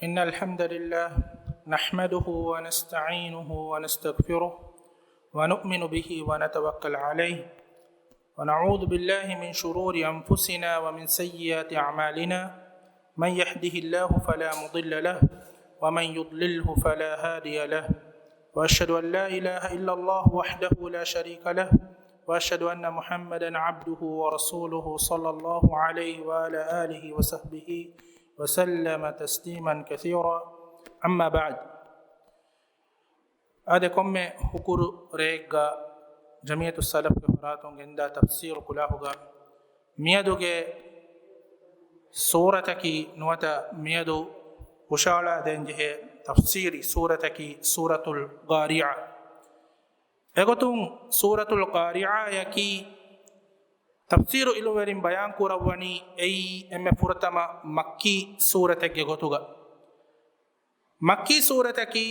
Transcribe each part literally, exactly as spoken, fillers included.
إن الحمد لله نحمده ونستعينه ونستغفره ونؤمن به ونتوكل عليه ونعوذ بالله من شرور أنفسنا ومن سيئات أعمالنا. من يهده الله فلا مضل له ومن يضلله فلا هادي له. وأشهد أن لا إله إلا الله وحده لا شريك له. وأشهد أن محمدا عبده ورسوله صلى الله عليه وعلى آله وصحبه وسلم تسليما كثيرا. أما بعد. އާދެ، ކޮންމެ ހުކުރު ރެއެއްގަ ޖަމިއްޔަތުއްސަލަފްގެ ފަރާތުން ގެންދާ ތަފްސީރު ކުލާހުގަ މިއަދުގެ ސޫރަތަކީ ނުވަތަ މިއަދު ހުށައަޅާދޭންޖެހޭ ތަފްސީރީ ސޫރަތަކީ ސޫރަތުލް ޤާރިޢާ. އެގޮތުން ސޫރަތުލް ޤާރިޢާއަކީ ތަފްސީރު ޢިލްމުވެރިން ބަޔާން ކުރައްވަނީ އެއީ އެންމެ ފުރަތަމަ މައްކީ ސޫރަތެއްގެ ގޮތުގަ. މައްކީ ސޫރަތަކީ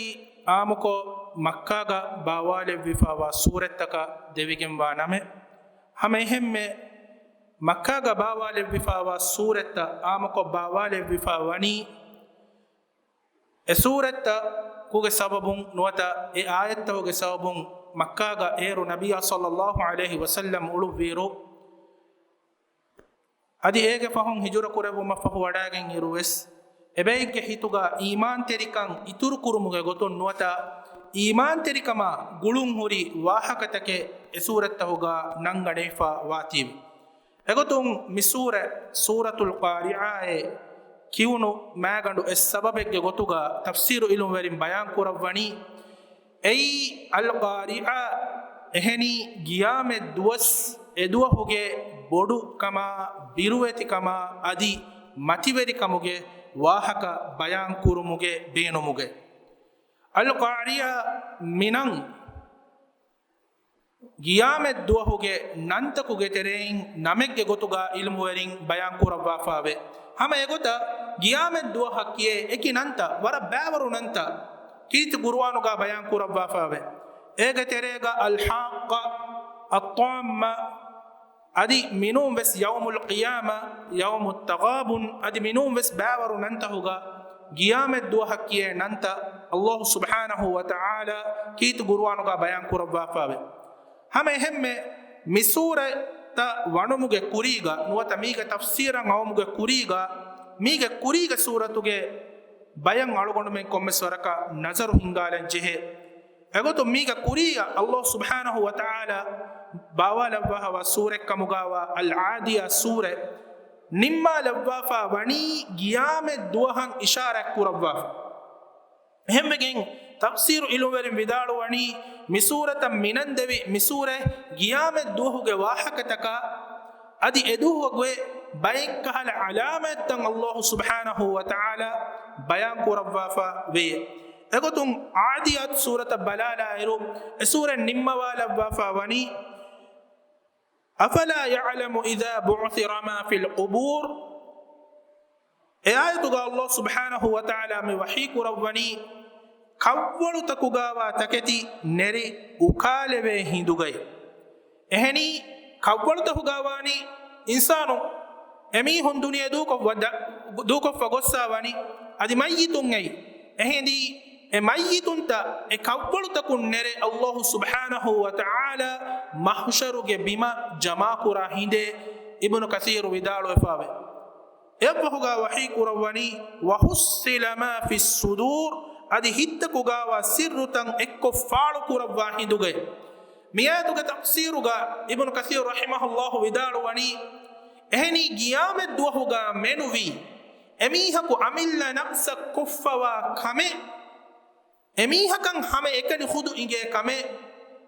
އާއްމުކޮށް މައްކާގަ ބާވާލެއްވިފައިވާ ސޫރަތްތަކަށް ދެވިގެންވާ ނަމެއް. ހަމައެހެންމެ މައްކާގަ ބާވާލެއްވިފައިވާ ސޫރަތްތައް އާއްމުކޮށް ބާވާލެއްވިފައި ވަނީ އެ ސޫރަތްތަކުގެ ސަބަބުން ނުވަތަ އެ އާޔަތްތަކުގެ ސަބަބުން. މައްކާގަ އޭރު ނަބިއްޔާ ޞައްލައްލާހު ޢަލައިހި ވަސައްލަމް އުޅުއްވިއިރު، އަދި އޭގެ ފަހުން ހިޖުރަ ކުރެއްވުމަށްފަހު ވަޑައިގެން އިރުވެސް، އެބައެއްގެ ހިތުގަ އީމާންތެރިކަން އިތުރުކުރުމުގެ ގޮތުން ނުވަތަ އީމާންތެރިކަމާ ގުޅުންހުރި ވާހަކަތަކެއް އެ ސޫރަތްތަކުގަ ނަންގަނެވިފަ ވާތީވެ. އެގޮތުން މި ސޫރަ، ސޫރަތުލް ޤާރިޢާއޭ ކިޔުނު މާގަނޑު އެއް ސަބަބެއްގެ ގޮތުގަ ތަފްސީރު ޢިލްމުވެރިން ބަޔާން ކުރައްވަނީ، އެއީ އަލް ޤާރިޢާ އެހެނީ ގިޔާމަތް ދުވަސް އެދުވަހުގެ ބޮޑުކަމާ، ބިރުވެތިކަމާ އަދި މަތިވެރިކަމުގެ ވާހަކަ ބަޔާން ކުރުމުގެ ބޭނުމުގައި. އަލް ޤާރިޢާ މިނަން ގިޔާމަތް ދުވަހުގެ ނަންތަކުގެ ތެރެއިން ނަމެއްގެ ގޮތުގަ ޢިލްމުވެރިން ބަޔާން ކުރައްވާފައިވޭ. ހަމަ އެގޮތަށް ގިޔާމަތް ދުވަހަށް ކިޔޭ އެކި ނަންތައް، ވަރަށް ބައިވަރު ނަންތައް ކީރިތި ޤުރުއާނުގަ ބަޔާން ކުރައްވާފައިވޭ. އޭގެ ތެރޭގަ އަލްޙާއްޤާ، އައްޠާއްމާ، އަދި މިނޫން ވެސް ޔައުމުލް ޤިޔާމާ، ޔައުމުއް ތަޣާބުން، އަދި މިނޫން ވެސް ބައިވަރު ނަންތަކުގަ ގިޔާމަތް ދުވަހަށް ކިޔޭ ނަންތައް އައްލާހު ސުބްޙާނަހު ވަ ތަޢާލާ ކީރިތި ޤުރުއާނުގަ ބަޔާން ކުރައްވާފައިވޭ. ހަމަ އެހެންމެ މި ސޫރަތަށް ވަނުމުގެ ކުރީގަ ނުވަތަ މީގެ ތަފްސީރަށް އައުމުގެ ކުރީގަ، މީގެ ކުރީގެ ސޫރަތުގެ ބަޔަށް އަޅުގަނޑުމެން ކޮންމެސް ވަރަކަށް ނަޒަރު ހިންގާލަން ޖެހޭ. އެގޮތުން މީގެ ކުރީއަށް އައްލާހު ސުބްޙާނަހު ވަ ތަޢާލާ ބާވާލައްވާފައިވާ ސޫރަތްކަމުގައިވާ އަލް ޢާދިޔާތް ސޫރަތް ނިންމާލައްވާފަ ވަނީ ގިޔާމަތް ދުވަހަށް އިޝާރާތް ކުރައްވާފަ. އެހެންވެގެން ތަފްސީރު ޢިލްމުވެރިން ވިދާޅުވަނީ، މި ސޫރަތަށް މިނަން ދެވި މި ސޫރަތް ގިޔާމަތް ދުވަހުގެ ވާހަކަތަކާ އަދި އެދުވަހުގެ ބައެއްކަހަލަ ޢަލާމާތްތައް އައްލާހު ސުބްޙާނަހު ވަ ތަޢާލާ ބަޔާން ކުރައްވާފަ ވެއެ. އެގޮތުން ޢާދިޔާތު ސޫރަތަށް ބަލާލާއިރު، އެ ސޫރަތް ނިންމަވާލައްވާފަ ވަނީ، أفلا يعلم إذا بعثر ما في القبور. އެ އާޔަތުގަ އައްލާހު ސުބްޙާނަހު ވަ ތަޢާލާ މި ވަޙީ ކުރައްވަނީ، ކަށްވަޅުތަކުގައިވާ ތަކެތި ނެރެ އުކާލެވޭ ހިނދުގައި. އެހެނީ، ކަށްވަޅުތަކުގައިވާނީ އިންސާނު އެމީހުން ދުނިޔެ ދޫކޮށް ވަ-، ދޫކޮށްފަ ގޮއްސަ ވަނީ، އަދި މައްޔިތުން އެއީ. އެހެނީ، އެ މައްޔިތުންތައް އެ ކަށްވަޅުތަކުން ނެރެ އައްލާހު ސުބްޙާނަހު ވަ ތަޢާލާ މަޙްޝަރުގެ ބިމަށް ޖަމާކުރާ ހިނދޭ، އިބްނު ކަޘީރު ވިދާޅުވެފައެވެ. އެއަށްފަހުގަ ވަޙީ ކުރައްވަނީ، وحصل ما في الصدور، އަދި ހިތްތަކުގައިވާ ސިއްރުތައް އެއްކޮށް ފާޅު ކުރައްވާ ހިނދުގައި. މިއާޔަތުގެ ތަފްސީރުގަ އިބްނު ކަޘީރު ރަޙިމަހުﷲ ވިދާޅުވަނީ، އެހެނީ ގިޔާމަތް ދުވަހުގަ މެނުވީ އެމީހަކު އަމިއްލަ ނަފްސަށް ކޮށްފަވާ ކަމެއް، އެމީހަކަށް ހަމައެކަނި ޚުދު އިނގޭ ކަމެއް،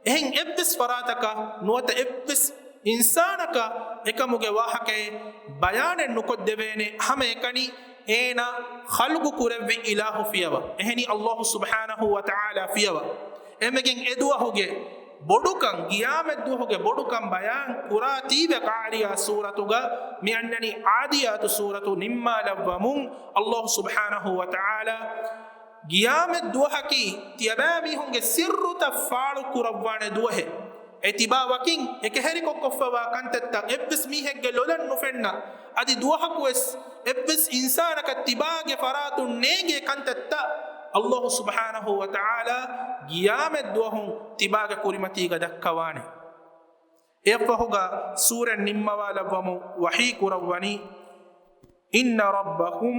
އެހެން އެއްވެސް ފަރާތަކަށް ނުވަތަ އެއްވެސް އިންސާނަކަށް އެކަމުގެ ވާހަކައެއް ބަޔާނެއް ނުކޮށްދެވޭނެ، ހަމައެކަނި އޭނާ ޚަލްޤު ކުރެއްވި އިލާހު ފިޔަވަ. އެހެނީ އައްލާހު ސުބްޙާނަހު ވަ ތަޢާލާ ފިޔަވަ. އެމެގެން އެދުވަހުގެ ބޮޑުކަން، ގިޔާމަތްދުވަހުގެ ބޮޑުކަން ބަޔާން ކުރާތީވެ ޤާރިޢާ ސޫރަތުގަ މި އަންނަނީ ޢާދިޔާތު ސޫރަތު ނިންމާލައްވަމުން އައްލާހު ސުބްޙާނަހު ވަ ތަޢާލާ ގިޔާމަތް ދުވަހަކީ ތިޔަބައިމީހުންގެ ސިއްރުތައް ފާޅު ކުރައްވާނެ ދުވަހެއް. އެ ތިބާ ވަކިން އެކަހެރިކޮށް ކޮށްފަވާ ކަންތައްތައް އެއްވެސް މީހެއްގެ ލޮލަށް ނުފެންނަ، އަދި ދުވަހަކުވެސް އެއްވެސް އިންސާނަކަށް ތިބާގެ ފަރާތުން ނޭނގޭ ކަންތައްތައް ﷲ ސުބްޙާނަހޫ ވަތަޢާލާ ގިޔާމަތްދުވަހު ތިބާގެ ކުރިމަތީގަ ދައްކަވާނެ. އެއަށްފަހުގަ ސޫރަތް ނިންމަވާލައްވަމުން ވަޙީ ކުރައްވަނީ، إِنَّ رَبَّهُمْ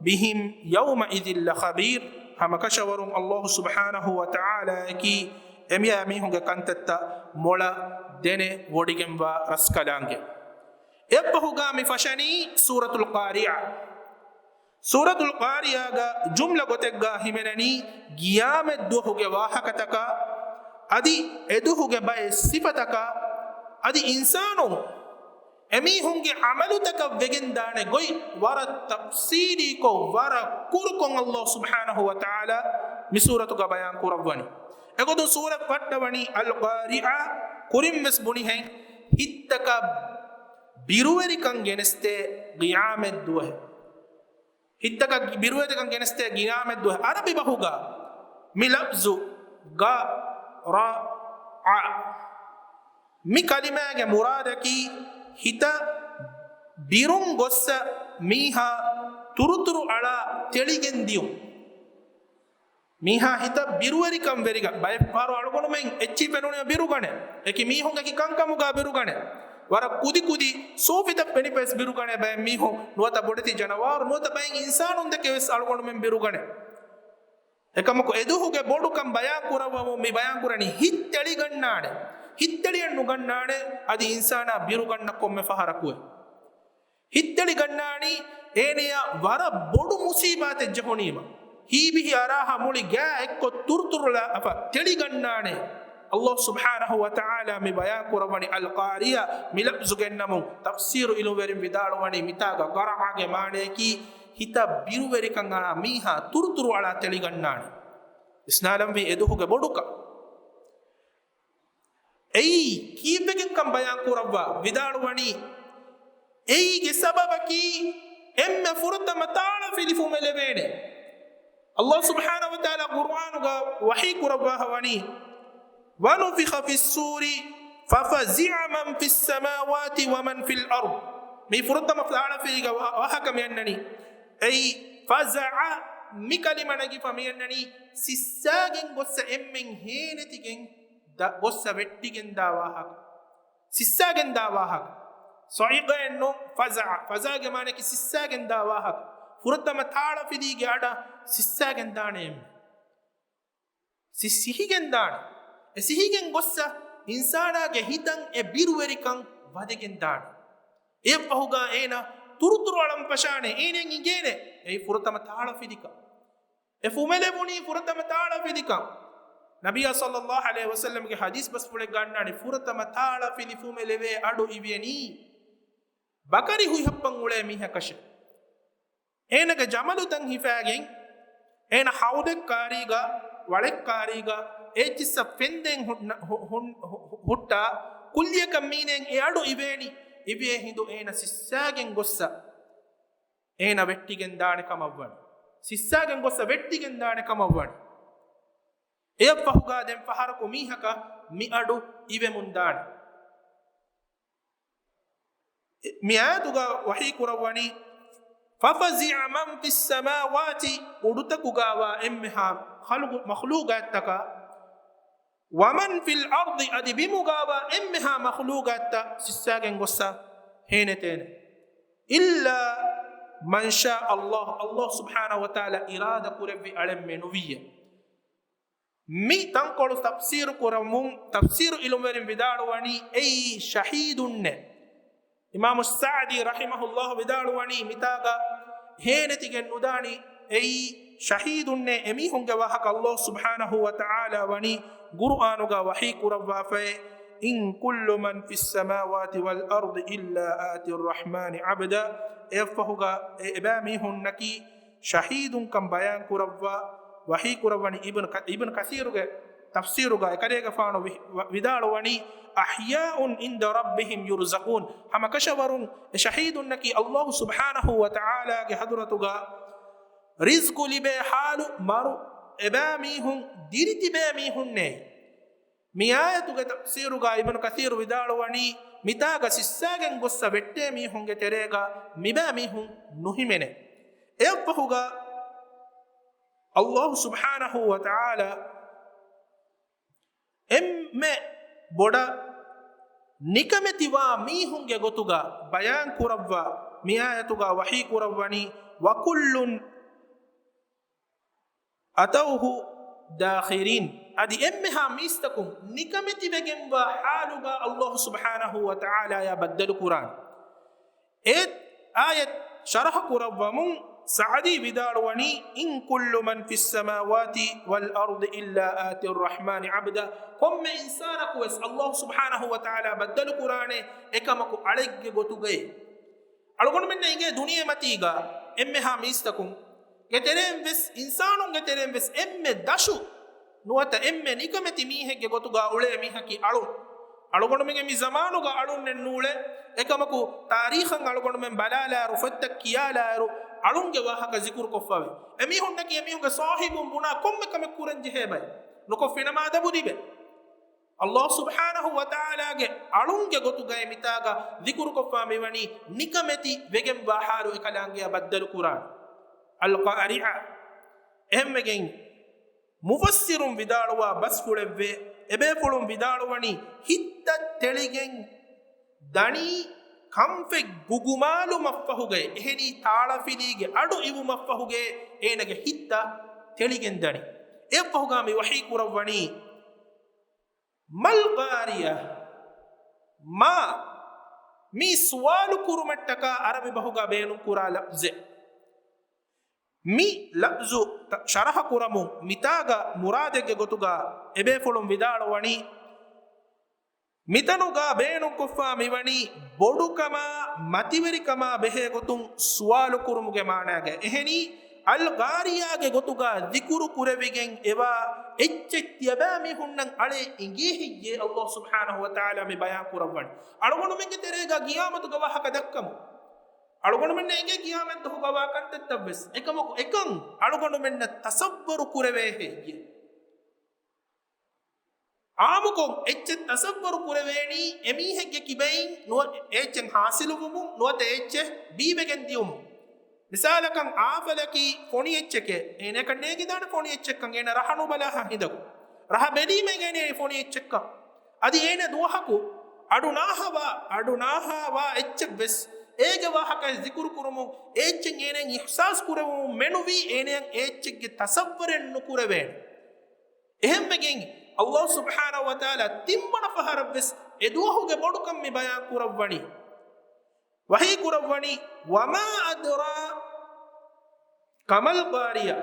بِهِمْ يَوْمَئِذٍ لَخَبِيرٌ. ހަމަކަށަވަރުން ﷲ ސުބްޙާނަހޫ ވަތަޢާލާއަކީ އެމީހުންގެ ކަންތައްތައް މޮޅަށް ދެނެ ވޮޑިގެންވާ ރަސްކަލާނގެ. އެއަށްފަހުގަ މި ފަށަނީ ސޫރަތުލް ޤާރިޢާ. ސޫރަތުލް ޤާރިޢާގަ ޖުމްލަ ގޮތެއްގަ ހިމެނެނީ ގިޔާމަތްދުވަހުގެ ވާހަކަތަކާ، އަދި އެދުވަހުގެ ބައެއް ސިފަތަކާ، އަދި އިންސާނުން އެމީހުންގެ ޢަމަލުތަކަށް ވެގެންދާނެ ގޮތް ވަރަށް ތަފްޞީލީކޮށް، ވަރަށް ކުރުކޮށް ﷲ ސުބްޙާނަހޫ ވަތަޢާލާ މި ސޫރަތުގަ ބަޔާން ކުރައްވަނީ. އެގޮތުން ސޫރަތް ވައްޓަވަނީ އަލް ޤާރިޢާ. ކުރިންވެސް ބުނިހެން ހިތްތަކަށް ބިރުވެރިކަން ގެނެސްދޭ ގިޔާމަތްދުވަހެއް. ހިތްތަކަށް ބިރުވެރިކަން ގެނެސްދޭ ގިޔާމަތްދުވަހެއް. ޢަރަބި ބަހުގަ މި ލަފްޒު ޤަރަޢަ، މި ކަލިމާގެ މުރާދަކީ ހިތަށް ބިރުން ގޮއްސަ މީހާ ތުރުތުރު އަޅާ ތެޅިގެން ދިޔުން. މީހާ ހިތަށް ބިރުވެރިކަން ވެރިގަ، ބައެއް ފަހަރު އަޅުގަނޑުމެން އެއްޗިހި ފެނުނީމަ ބިރުގަނެ. އެކި މީހުން އެކި ކަންކަމުގަ ބިރުގަނެ. ވަރަށް ކުދި ކުދި ސޫފިތައް ފެނިފަވެސް ބިރުގަނެ ބައެއް މީހުން. ނުވަތަ ބޮޑެތި ޖަނަވާރު، ނުވަތަ ބައެއް އިންސާނުން ދެކެ ވެސް އަޅުގަނޑުމެން ބިރުގަނެ. އެކަމަކު އެދުވަހުގެ ބޮޑުކަން ބަޔާން ކުރައްވަމުން މި ބަޔާން ކުރަނީ ހިތް ތެޅިގަންނާނެ. ހިތް ތެޅިއެއް ނުގަންނާނެ އަދި އިންސާނާ ބިރުގަންނަ ކޮންމެ ފަހަރަކުވެ. ހިތް ތެޅިގަންނާނީ އޭނަޔަށް ވަރަށް ބޮޑު މުސީބާތެއް ޖެހުނީމަ. ހީބިހި އަރާހާ މުޅި ގާ އެއްކޮށް ތުރުތުރުލާ އަފަ ތެޅިގަންނާނެ. ﷲ ސުބްޙާނަހޫ ވަތަޢާލާ މި ބަޔާން ކުރައްވަނީ އަލް ޤާރިޢާ މި ލަފްޒު ގެންނަމުން ތަފްސީރު އިލްމުވެރިން ވިދާޅުވަނީ މިތާގަ ޤަރަޢާގެ މާނަޔަކީ ހިތަށް ބިރުވެރިކަން އަރާ މީހާ ތުރުތުރު އަޅާ ތެޅިގަންނާނެ. ވިސްނާލަންވީ އެދުވަހުގެ ބޮޑުކަން. އެއީ ކީއްވެގެންކަން ބަޔާން ކުރައްވާ ވިދާޅުވަނީ، އެއީގެ ސަބަބަކީ އެންމެ ފުރަތަމަ ތާޅަފިލި ފުމެލެވޭނެ. ﷲ ސުބްޙާނަހޫ ވަތަޢާލާ ޤުރުއާނުގަ ވަޙީ ކުރައްވާފަ ވަނީ، وَنُفِخَ فِي الصُّورِ فَفَزِعَ مَنْ فِي السَّمَاوَاتِ وَمَنْ فِي الْأَرْضِ. މި ފުރަތަމަ ތާޅަފިލީގެ ވާ-، ވާހަކަ މިއަންނަނީ. އެއީ، ފަޒަޢަ މި ކަލިމަ ނެގިފަ މިއަންނަނީ، ސިއްސާގެން ގޮއްސަ އެންމެން ހޭނެތިގެން ދަ-، ގޮއްސަ ވެއްޓިގެންދާ ވާހަކަ. ސިއްސާގެންދާ ވާހަކަ. ޞަޢިޤައެއްނު، ފަޒަޢަ. ފަޒަޢަގެ މާނައަކީ ސިއްސާގެންދާ ވާހަކަ. ފުރަތަމަ ތާޅަފިލީގެ އަޑަށް ސިއްސާގެންދާނެ އެންމެން. ސި-، ސިހިގެންދާނެ. އެ ސިހިގެން ގޮއްސަ އިންސާނާގެ ހިތަށް އެ ބިރުވެރިކަން ވަދެގެންދާނެ. އެއަށްފަހުގަ އޭނަ ތުރުތުރު އަޅަން ފަށާނެ. އޭނައަށް އިނގޭނެ އެއީ ފުރަތަމަ ތާޅަފިލިކަން. އެ ފުމެލެވުނީ ފުރަތަމަ ތާޅަފިލިކަން. ނަބިއްޔާ ޞައްލައްލާހު ޢަލައިހި ވަސައްލަމްގެ ޙަދީޘް ބަސްފުޅެއްގަ އަންނާނެ، ފުރަތަމަ ތާޅަފިލި ފުމެލެވޭ އަޑު އިވެނީ ބަކަރި ހުތް ހައްޕަން އުޅޭ މީހަކަށެވެ. އޭނަގެ ޖަމަލު ތަން ހިފާގެން، އޭނަ ޙައުޟެއް ކާރީގަ، ވަޅެއް ކާރީގަ، އޭތިއްސަށް ފެންދެން ހުންނަ-، ހު-، ހުން-، ހު-، ހުއްޓާ، ކުއްލިއަކަށް މީނައިން އެ އަޑު އިވޭނީ، އިވޭ ހިނދު އޭނަ ސިއްސާގެން ގޮއްސަ އޭނަ ވެއްޓިގެން ދާނެ ކަމަށްވަނީ. ސިއްސާގެން ގޮއްސަ ވެއްޓިގެން ދާނެ ކަމަށްވަނީ. އެއަށްފަހުގަ ދެން ފަހަރަކު މީހަކަށް މި އަޑު އިވެމުން ދާނެ. މި އާޔަތުގަ ވަޙީ ކުރައްވަނީ، فَفَزِعَ مَنْ فِي السَّمَاوَاتِ، އުޑުތަކުގަވާ އެންމެހާ ޚަލްޤު، މަޚްލޫޤާތްތަކާ، وَمَنْ فِي الْأَرْضِ، އަދި ބިމުގަވާ އެންމެހާ މަޚްލޫޤާތްތައް ސިއްސާގެން ގޮއްސަ ހޭނެތޭނެ. إِلَّا مَنْ شَاءَ اللَّهُ، ﷲ ސުބްޙާނަހޫ ވަތަޢާލާ އިރާދަ ކުރެއްވި އަޅެއްމެ ނުވިއްޔާ. މި ތަންކޮޅު ތަފްސީރު ކުރަމުން، ތަފްސީރު ޢިލްމުވެރިން ވިދާޅުވަނީ އެއީ ޝަހީދުންނޭ. އިމާމު ސަޢުދީ ރަޙިމަހުﷲ ވިދާޅުވަނީ މިތާގަ ހޭނެތިގެން ނުދާނީ އެއީ ޝަހީދުންނޭ. އެމީހުންގެ ވާހަކަ ﷲ ސުބްޙާނަހޫ ވަތަޢާލާ ވަނީ ޤުރުއާނުގަ ވަޙީ ކުރައްވާފައޭ، إِنْ كُلُّ مَنْ فِي السَّمَاوَاتِ وَالْأَرْضِ إِلَّا آتِي الرَّحْمَٰنِ عَبْدًا. އެއަށްފަހުގަ އެ އެބައިމީހުންނަކީ ޝަހީދުންކަން ބަޔާން ކުރައްވާ، ވަޙީ ކުރައްވަނީ އިބްނު ކަ-، އިބްނު ކަސީރުގެ ތަފްސީރުގަ އެކަލޭގެފާނު ވި-، ވަ-، ވިދާޅުވަނީ، أَحْيَاءٌ عِنْدَ رَبِّهِمْ يُرْزَقُونَ. ހަމަކަށަވަރުން އެ ޝަހީދުންނަކީ ﷲ ސުބްޙާނަހޫ ވަތަޢާލާގެ ޙަޟްރަތުގަ ރިޒްޤު ލިބޭ ޙާލު، މަރު އެބައިމީހުން ދިރިތިބޭ މީހުންނޭ. މި އާޔަތުގެ ތަފްސީރުގަ އިބްނު ކަސީރު ވިދާޅުވަނީ، މިތާގަ ސިއްސާގެން ގޮއްސަ ވެއްޓޭ މީހުންގެ ތެރޭގަ މިބާ މީހުން ނުހިމެނޭ. އެއަށްފަހުގަ އައްލާހު ސުބްޙާނަހޫ ވަތަޢާލާ އެންމެ ބޮޑަށް ނިކަމެތިވާ މީހުންގެ ގޮތުގަ ބަޔާން ކުރައްވާ މި އާޔަތުގަ ވަޙީ ކުރައްވަނީ، وَكُلٌّ أَتَوْهُ دَاخِرِينَ. އަދި އެންމެހާ މީސްތަކުން ނިކަމެތިވެގެންވާ ޙާލުގަ އައްލާހު ސުބްޙާނަހޫ ވަތަޢާލާޔާ ބައްދަލުކުރާނެ. އެ އާޔަތް ޝަރަޙަ ކުރައްވަމުން ސަޢުދީ ވިދާޅުވަނީ، إِنْ كُلُّ مَنْ فِي السَّمَاوَاتِ وَالْأَرْضِ إِلَّا آتِي الرَّحْمَنِ عَبْدًا. ކޮންމެ އިންސާނަކުވެސް އައްލާހު ސުބްޙާނަހޫ ވަތަޢާލާ ބައްދަލުކުރާނެ އެކަމަކު އަޅެއްގެ ގޮތުގައޭ. އަޅުގަނޑުމެންނަށް އިނގޭ ދުނިޔެމަތީގަ އެންމެހާ މީސްތަކުން ގެ ތެރޭން ވެސް، އިންސާނުންގެ ތެރޭން ވެސް އެންމެ ދަށު ނުވަތަ އެންމެ ނިކަމެތި މީހެއްގެ ގޮތުގަ އުޅޭ މީހަކީ އަޅުން. އަޅުގަނޑުމެންގެ މި ޒަމާނުގަ އަޅުންނެއް ނޫޅޭ. އެކަމަކު ތާރީޚަށް އަޅުގަނޑުމެން ބަލާލާއިރު، ފޮތްތައް ކިޔާލާއިރު، އަޅުންގެ ވާހަކަ ޒިކުރުކޮށްފަވޭ. އެމީހުންނަކީ އެމީހުންގެ ސާހިބުން ބުނާ ކޮންމެ ކަމެއް ކުރަން ޖެހޭ ބައެއް. ނުކޮށްފިނަމާ އަދަބު ލިބޭ. އައްލާހު ސުބްޙާނަހޫ ވަތަޢާލާގެ އަޅުންގެ ގޮތުގައި މިތާގަ ޒިކުރުކޮށްފާ މިވަނީ ނިކަމެތި ވެގެންވާ ޙާލު އެކަލާނގެއަށް ބައްދަލުކުރާނެ. އަލްޤާރިޢާ. އެހެންވެގެން މުފައްސިރުން ވިދާޅުވާ ބަސްފުޅެއްވޭ، އެބޭފުޅުން ވިދާޅުވަނީ ހިތްތައް ތެޅިގެން ދަނީ ކަންފަތް ގުގުމާލުމަށްފަހުގައި، އެހެނީ ތާޅަފިލީގެ އަޑު އިވުމަށްފަހުގައި އޭނަގެ ހިތްތައް ތެޅިގެން ދަނީ. އެއަށްފަހުގަ މި ވަޙީ ކުރައްވަނީ، މަލް ޤާރިޢާ، މާ، މީ ސުވާލު ކުރުމަށްޓަކާ ޢަރަބި ބަހުގަ ބޭނުން ކުރާ ލަފްޒެއް. މި ލަފްޒު ތަ-، ޝަރަޙަ ކުރަމުން މިތާގަ މުރާދެއްގެ ގޮތުގަ އެބޭފުޅުން ވިދާޅުވަނީ، މިތަނުގަ ބޭނުންކޮށްފާ މިވަނީ ބޮޑުކަމާ މަތިވެރިކަމާ ބެހޭ ގޮތުން ސުވާލު ކުރުމުގެ މާނާގައި. އެހެނީ، އަލް ޤާރިޢާގެ ގޮތުގަ ޛިކުރު ކުރެވިގެން އެވާ އެއްޗެއް ތިޔަބައިމީހުންނަށް އަޅެ އިނގޭ ހެއްޔޭ؟ އައްލާހު ސުބްޙާނަހޫ ވަތަޢާލާ މި ބަޔާން ކުރައްވަނީ. އަޅުގަނޑުމެންގެ ތެރޭގަ ޤިޔާމަތުގެ ވާހަކަ ދައްކަމުން. އަޅުގަނޑުމެންނަށް އެނގޭ ޤިޔާމަތްދުވަހުގަވާ ކަންތައްތައްވެސް. އެކަމަކު އެކަން އަޅުގަނޑުމެންނަށް ތަޞައްވަރު ކުރެވޭ ހެއްޔޭ؟ އާއްމުކޮށް އެއްޗެއް ތަޞައްވަރު ކުރެވޭނީ އެމީހެއްގެ ކިބައިން ނުވަ-، އެއްޗެއް ޙާޞިލުވުމުން ނުވަތަ އެއްޗެއް ބީވެގެން ދިޔުމުން. މިސާލަކަށް އާފަލަކީ ފޮނި އެއްޗެކޭ. އޭނައަކަށް ނޭނގިދާނެ ފޮނި އެއްޗެއްކަން. އޭނަ ރަހަ ނުބަލާހާ ހިނދަކު. ރަހަ ބެލީމަ އެނގޭނެ ފޮނި އެއްޗެއްކަން. އަދި އޭނަ ދުވަހަކު އަޑު ނާހަވާ، އަޑު ނާހާވާ އެއްޗެއްވެސް އޭގެ ވާހަކައެއް ޒިކުރު ކުރުމުން، އެ އެއްޗެއް އޭނައަށް އިޙްސާސް ކުރެވުމުން މެނުވީ އޭނައަށް އެ އެއްޗެއްގެ ތަޞައްވަރެއް ނުކުރެވޭނެ. އެހެންވެގެން، އައްލާހު ސުބްޙާނަހޫ ވަތަޢާލާ ތިންވަނަ ފަހަރަށްވެސް އެ ދުވަހުގެ ބޮޑުކަން މި ބަޔާން ކުރައްވަނީ. ވަޙީ ކުރައްވަނީ، وَمَا أَدْرَاكَ مَا الْقَارِعَةُ.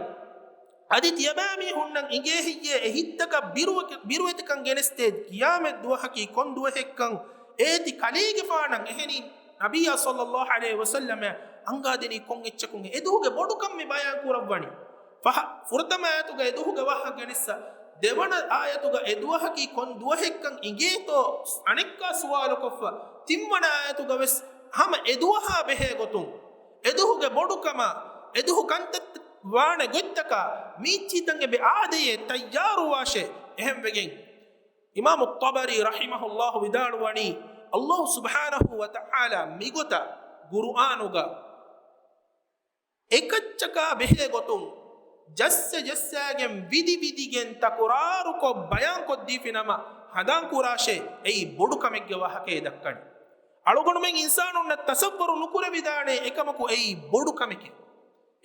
އަދި ތިޔަބައިމީހުންނަށް އިނގޭ ހެއްޔޭ އެ ހިތްތަކަށް ބިރުވެ-، ބިރުވެތިކަން ގެނެސްދޭ ޤިޔާމަތް ދުވަހަކީ ކޮން ދުވަހެއްކަން؟ އޭތި ކަލޭގެފާނަށް އެހެނީ ނަބިއްޔާ ޞައްލައްލާހު ޢަލައިހި ވަސައްލަމަށް އަންގާދިނީ ކޮން އެއްޗަކުން؟ އެ ދުވަހުގެ ބޮޑުކަން މި ބަޔާން ކުރައްވަނީ. ފަހަ-، ފުރަތަމަ އާޔަތުގަ އެ ދުވަހުގެ ވާހަކަ ގެނެއްސަ، ދެވަނަ އާޔަތުގަ އެ ދުވަހަކީ ކޮން ދުވަހެއްކަން އިނގޭތޯ އަނެއްކާ ސުވާލުކޮށްފަ، ތިންވަނަ އާޔަތުގަވެސް ހަމަ އެ ދުވަހާ ބެހޭ ގޮތުން، އެ ދުވަހުގެ ބޮޑުކަމާ، އެ ދުވަހު ކަންތައް ވާނެ ގޮތްތަކާ މީއްޗިތައް އެބަ އާދެޔޭ ތައްޔާރުވާށޭ. އެހެންވެގެން، އިމާމު ޠަބަރީ ރަޙިމަހުﷲ ވިދާޅުވަނީ، އައްލާހު ސުބްޙާނަހޫ ވަތަޢާލާ މިގޮތަށް ޤުރުއާނުގަ އެކައްޗަކާ ބެހޭ ގޮތުން ޖައްސަ ޖައްސާގެން ވިދި ވިދިގެން ތަކުރާރުކޮށް ބަޔާންކޮށްދީފި ނަމަ، ހަނދާންކުރާށޭ، އެއީ ބޮޑު ކަމެއްގެ ވާހަކައެއް ދައްކަނީ. އަޅުގަނޑުމެން އިންސާނުންނަށް ތަޞައްވަރު ނުކުރެވިދާނެ އެކަމަކު އެއީ ބޮޑު ކަމެކޭ.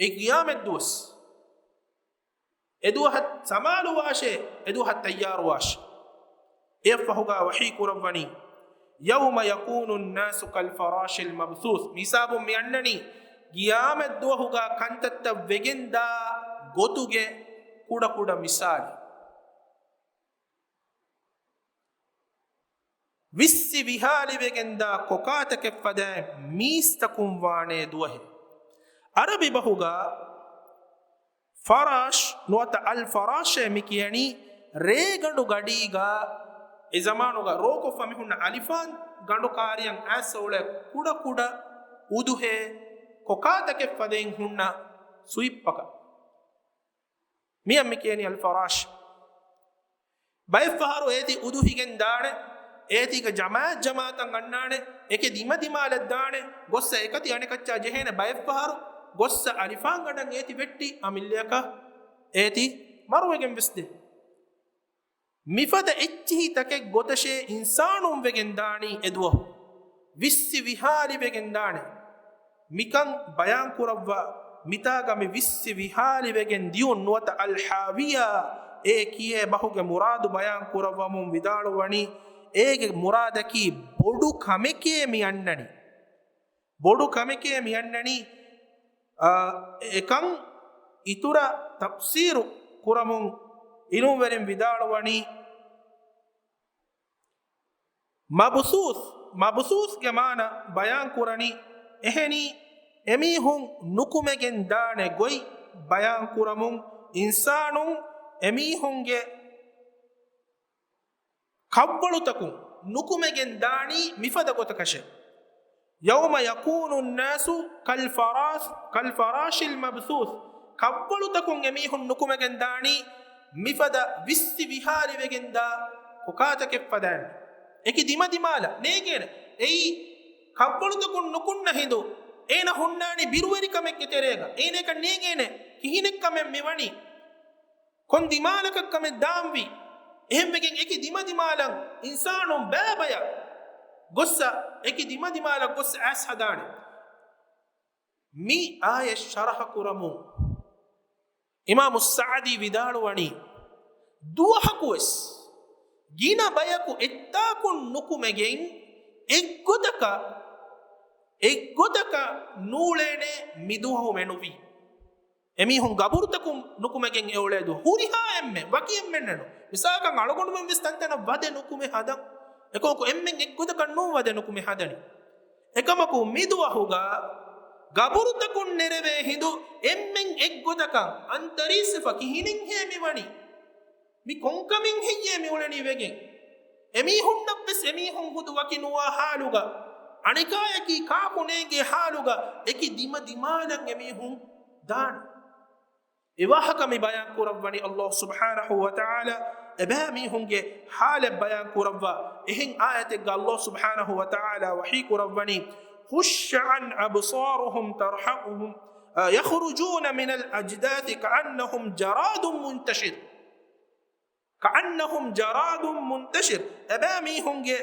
އެ ޤިޔާމަތް ދުވަސް. އެ ދުވަހަށް ސަމާލުވާށޭ، އެ ދުވަހަށް ތައްޔާރުވާށޭ. އެއަށްފަހުގަ ވަޙީ ކުރައްވަނީ، يَوْمَ يَكُونُ النَّاسُ كَالْفَرَاشِ الْمَبْثُوثِ. މިހިސާބުން މި އަންނަނީ، ޤިޔާމަތް ދުވަހުގަ ކަންތައްތައް ވެގެންދާ ގޮތުގެ ކުޑަކުޑަ މިސާލެއް. ވިއްސި ވިހާލިވެގެންދާ ކޮކާތަކެއްފަދައިން މީސްތަކުން ވާނޭ ދުވަހެއް. އަރަބި ބަހުގަ ފަރާޝް ނުވަތަ އަލް ފަރާޝޭ މި ކިޔަނީ ރޭގަނޑު ގަޑީގަ އެ ޒަމާނުގަ ރޯކޮށްފަ މި ހުންނަ އަލިފާން ގަނޑު ކާރިއަށް އައިސް އުޅޭ ކުޑަކުޑަ އުދުހޭ ކޮކާތަކެއްފަދައިން ހުންނަ ސުއިއްޕަކަށް. މިއަށް މި ކިޔަނީ އަލް ފަރާޝް. ބައެއްފަހަރު އޭތި އުދުހިގެން ދާނެ، އޭތީގަ ޖަމާއަތް ޖަމާއަތަށް އަންނާނެ، އެކި ދިމަދިމާލަށް ދާނެ، ގޮއްސަ އެކަތި އަނެކައްޗާ ޖެހޭނެ. ބައެއްފަހަރު ގޮއްސަ އަލިފާންގަނޑަށް އޭތި ވެއްޓި އަމިއްލަޔަކަށް އޭތި މަރުވެގެން ވެސް ދޭ. މިފަދަ އެއްޗިހި ތަކެއް ގޮތަށޭ އިންސާނުން ވެގެން ދާނީ އެދުވަހު. ވިއްސި ވިހާލި ވެގެން ދާނެ. މިކަން ބަޔާން ކުރައްވާ މިތާގަ މި ވިއްސި ވިހާލި ވެގެން ދިޔުން ނުވަތަ އަލް ހާވިޔާ އޭ ކިޔޭ ބަހުގެ މުރާދު ބަޔާން ކުރައްވަމުން ވިދާޅުވަނީ، އޭގެ މުރާދަކީ ބޮޑު ކަމެކޭ މި އަންނަނީ. ބޮޑު ކަމެކޭ މި އަންނަނީ. އާ، އެކަން އިތުރަށް ތަފްސީރު ކުރަމުން އިލްމުވެރިން ވިދާޅުވަނީ، މަބުސޫސް، މަބުސޫސްގެ މާނަ ބަޔާން ކުރަނީ، އެހެނީ އެމީހުން ނުކުމެގެން ދާނެ ގޮތް ބަޔާން ކުރަމުން، އިންސާނުން އެމީހުންގެ ކަށްވަޅުތަކުން ނުކުމެގެން ދާނީ މިފަދަ ގޮތަކަށެ. يَوْمَ يَكُونُ النَّاسُ كَالْفَرَاشِ، كَالْفَرَاشِ الْمَبْثُوثِ. ކަށްވަޅުތަކުން އެމީހުން ނުކުމެގެން ދާނީ މިފަދަ ވިއްސި ވިހާލިވެގެން ދާ ކޮކާތަކެއް ފަދައިން. އެކި ދިމަދިމާލަށް ނޭގޭނެ. އެއީ ކަށްވަޅުތަކުން ނުކުންނަ ހިނދު އޭނަ ހުންނާނީ ބިރުވެރިކަމެއްގެ ތެރޭގަ. އޭނައަކަށް ނޭނގޭނެ ކިހިނެއްކަމެއް މިވަނީ. ކޮން ދިމާލަކަށް ކަމެއް ދާންވީ؟ އެހެންވެގެން އެކި ދިމަދިމާލަށް އިންސާނުން ބައިބަޔަށް ގޮއްސަ، އެކި ދިމަދިމާލަށް ގޮއްސަ އައިސް ހަދާނެ. މި އާޔަތް ޝަރަހަ ކުރަމުން އިމާމު ސަޢަދީ ވިދާޅުވަނީ، ދުވަހަކުވެސް ގިނަ ބަޔަކު އެއްތާކުން ނުކުމެގެން އެއްގޮތަކަށް، އެއްގޮތަކަށް ނޫޅޭނެ މިދުވަހު މެނުވީ. އެމީހުން ގަބުރުތަކުން ނުކުމެގެން އެއުޅޭ ދުވަހު ހުރިހާ އެންމެ ވަކި އެންމެންނެއް ނޫން. މިސާލަކަށް އަޅުގަނޑުމެން ވެސް ތަންތަނަށް ވަދެ ނުކުމެ ހަދަން. އެކަމަކު އެންމެން އެއްގޮތަކަށް ނޫން ވަދެ ނުކުމެ ހަދަނީ. އެކަމަކު މިދުވަހުގަ ގަބުރުތަކުން ނެރެވޭ ހިނދު އެންމެން އެއްގޮތަކަށް އަންތަރީސްވެފަ ކިހިނެއްހޭ މިވަނީ؟ މި ކޮންކަމެއްހެއްޔޭ މިއުޅެނީ ވެގެން؟ އެމީހުންނަށްވެސް އެމީހުން ހުދު ވަކި ނުވާ ހާލުގަ، އަނެކާޔަކީ ކާކު ނޭނގޭ ހާލުގަ އެކި ދިމަދިމާލަށް އެމީހުން ދާނެ. އެވާހަކަ މި ބަޔާން ކުރައްވަނީ އައްލާހު ސުބްޙާނަހު ވަތަޢާލާ އެބައިމީހުންގެ ހާލެއް ބަޔާން ކުރައްވާ. އެހެން އާޔަތެއްގަ އައްލާހު ސުބްޙާނަހު ވަތަޢާލާ ވަޙީ ކުރައްވަނީ، خَشَّعًا أَبْصَارُهُمْ تَرْهَقُهُمْ، يَخْرُجُونَ مِنَ الْأَجْدَاثِ كَأَنَّهُمْ جَرَادٌ مُنْتَشِرٌ. كَأَنَّهُمْ جَرَادٌ مُنْتَشِرٌ. އެބައިމީހުންގެ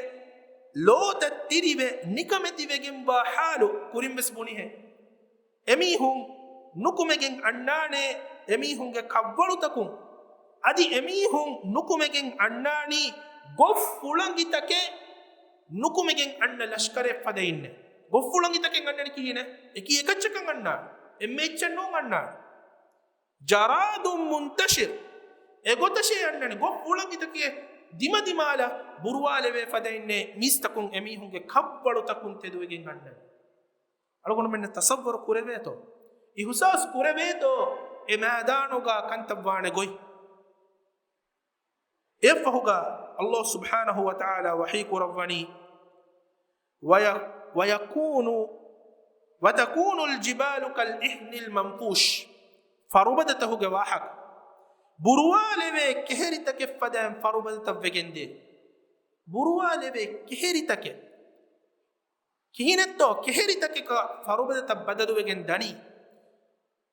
ލޯތައް ތިރިވެ ނިކަމެތިވެގެންވާ ހާލު ކުރިންވެސް ބުނިހެން. އެމީހުން ނުކުމެގެން އަންނާނެ އެމީހުންގެ ކަށްވަޅުތަކުން. އަދި އެމީހުން ނުކުމެގެން އަންނާނީ ގޮށްފުޅަނގިތަކެއް ނުކުމެގެން އަންނަ ލަޝްކަރެއް ފަދައިންނެ. ގޮށްފުޅަނގިތަކެއް އަންނަނީ ކިހިނެއް؟ އެކި އެކައްޗަކަށް އަންނާނެ. އެންމެ އެއްޗެއް ނޫން އަންނާނެ. جَرَادٌ مُنْتَشِرٌ. އެގޮތަށޭ އަންނަނީ ގޮށްފުޅަނގިތަކެއް ދިމަދިމާލަށް ބުރުވާލެވޭ ފަދައިންނޭ މީސްތަކުން އެމީހުންގެ ކަށްވަޅުތަކުން ތެދުވެގެން އަންނަނީ. އަޅުގަނޑުމެންނަށް ތަޞައްވަރު ކުރެވޭތޯ؟ އިހުސާސް ކުރެވޭތޯ؟ އެ މައިދާނުގަ ކަންތައްވާނެ ގޮތް. އެއަށްފަހުގަ އައްލާހު ސުބްޙާނަހު ވަތަޢާލާ ވަޙީ ކުރައްވަނީ، وَيَ-، وَيَكُونُ، وَتَكُونُ الْجِبَالُ كَالْعِهْنِ الْمَنْفُوشِ. ފަރުބަދަތަކުގެ ވާހަކަ. ބުރުވާލެވޭ ކެހެރިތަކެއް ފަދައިން ފަރުބަދަތައް ވެގެންދޭ. ބުރުވާލެވޭ ކެހެރިތަކެއް. ކިހިނެއްތޯ ކެހެރިތަކަކަށް ފަރުބަދަތައް ބަދަލުވެގެން ދަނީ؟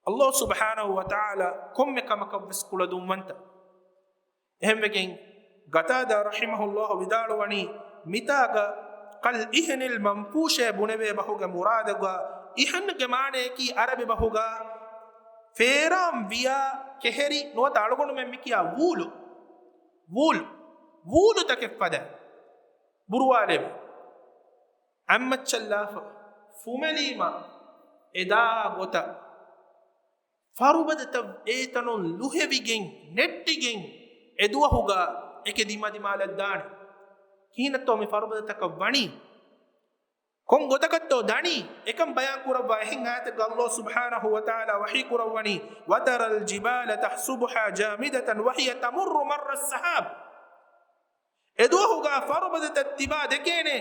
އައްލާހު ސުބްޙާނަހު ވަތަޢާލާ ކޮންމެ ކަމަކަށްވެސް ކުޅަދުންވަންތަ. އެހެންވެގެން ގަތާދާ ރަޙިމަހުﷲ ވިދާޅުވަނީ، މިތާގަ كَالْعِهْنِ الْمَنْفُوشِ އޭ ބުނެވޭ ބަހުގެ މުރާދުގަ، އިހްންގެ މާނަޔަކީ ޢަރަބި ބަހުގަ ފޭރާން ވިޔާ ކެހެރި ނުވަތަ އަޅުގަނޑުމެން މިކިޔާ ވޫލު، ވޫލް، ވޫލުތަކެއް ފަދަ ބުރުވާލެވޭ. އަތްމައްޗަށްލާފަ ފުމެލީމަ އެދާ ގޮތަށް ފަރުބަދަތައް އެތަނުން ލުހެވިގެން ނެއްޓިގެން އެދުވަހުގަ އެކެ ދިމަދިމާލަށް ދާނެ. ކިހިނެއްތޯ މި ފަރުބަދަތަކަށް ވަނީ؟ ކޮން ގޮތަކަށްތޯ ދަނީ؟ އެކަން ބަޔާން ކުރައްވާ އެހެން އާޔަތެއްގަ އައްލާހު ސުބްޙާނަހު ވަތަޢާލާ ވަޙީ ކުރައްވަނީ، وَتَرَى الْجِبَالَ تَحْسَبُهَا جَامِدَةً وَهِيَ تَمُرُّ مَرَّ السَّحَابِ. އެދުވަހުގަ ފަރުބަދަތައް ތިބާ ދެކޭނެ،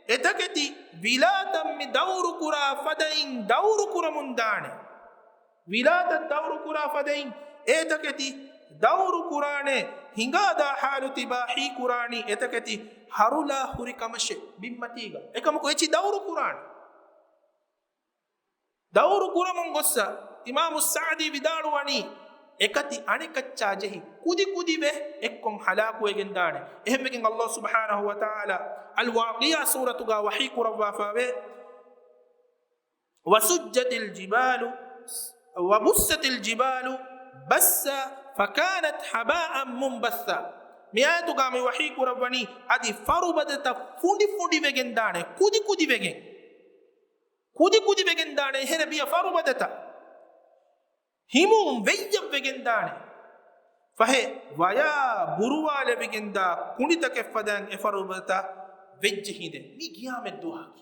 އެތަކެތި ވިލާތައް މި ދައުރުކުރާ ފަދައިން ދައުރުކުރަމުން ދާނެ. ވިލާތައް ދައުރުކުރާ ފަދައިން އެތަކެތި ދައުރުކުރާނެ. ހިނގާދާ ޙާލު ތިބާ ހީކުރާނީ އެތަކެތި ހަރުލާ ހުރި ކަމަށެ ބިންމަތީގަ. އެކަމަކު އެޗި ދައުރު ކުރާނެ. ދައުރު ކުރަމުން ގޮއްސަ އިމާމު ސަޢުދީ ވިދާޅުވަނީ، އެކަތި އަނެކައްޗާ ޖެހި ކުދި ކުދިވެ އެއްކޮށް ހަލާކުވެގެން ދާނެ. އެހެންވެގެން ﷲ ސުބްޙާނަހޫ ވަތަޢާލާ އަލް ވާޤިޢާ ސޫރަތުގަ ވަޙީ ކުރައްވާފަވޭ، وسجت الجبال، وبست الجبال بسا فكانت هباء منبثا. މި އާޔަތުގަ މި ވަޙީ ކުރައްވަނީ އަދި ފަރުބަދަތައް ފުނޑި ފުނޑިވެގެން ދާނެ، ކުދި ކުދިވެގެން. ކުދި ކުދިވެގެން ދާނެ އެހެރެ ބިޔަ ފަރުބަދަތައް. ހިމުން ވެއްޔަށްވެގެން ދާނެ. ފަހެ ވަޔާ ބުރުވާލެވިގެން ދާ ކުނޑިތަކެއް ފަދައިން އެ ފަރުބަދަތައް ވެއްޖެ ހިނދެއް. މީ ގިޔާމަތް ދުވަހަކީ.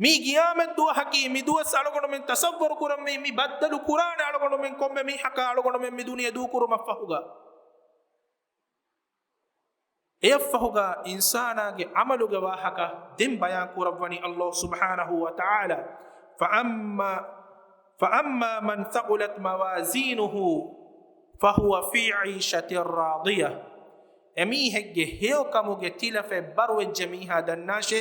މީ ގިޔާމަތް ދުވަހަކީ. މި ދުވަސް އަޅުގަނޑުމެން ތަޞައްވަރު ކުރަންވީ މި ބައްދަލު ކުރާނެ އަޅުގަނޑުމެން ކޮންމެ މީހަކާ އަޅުގަނޑުމެން މި ދުނިޔެ ދޫކުރުމަށްފަހުގަ. އެއަށްފަހުގަ އިންސާނާގެ ޢަމަލުގެ ވާހަކަ ދެން ބަޔާން ކުރައްވަނީ ﷲ ސުބްޙާނަހޫ ވަތަޢާލާ، فأما، فأما من ثقلت موازينه فهو في عيشة راضية. އެމީހެއްގެ ހެޔޮކަމުގެ ތިލަފެއް ބަރުވެއްޖެ މީހާ ދަންނާށޭ،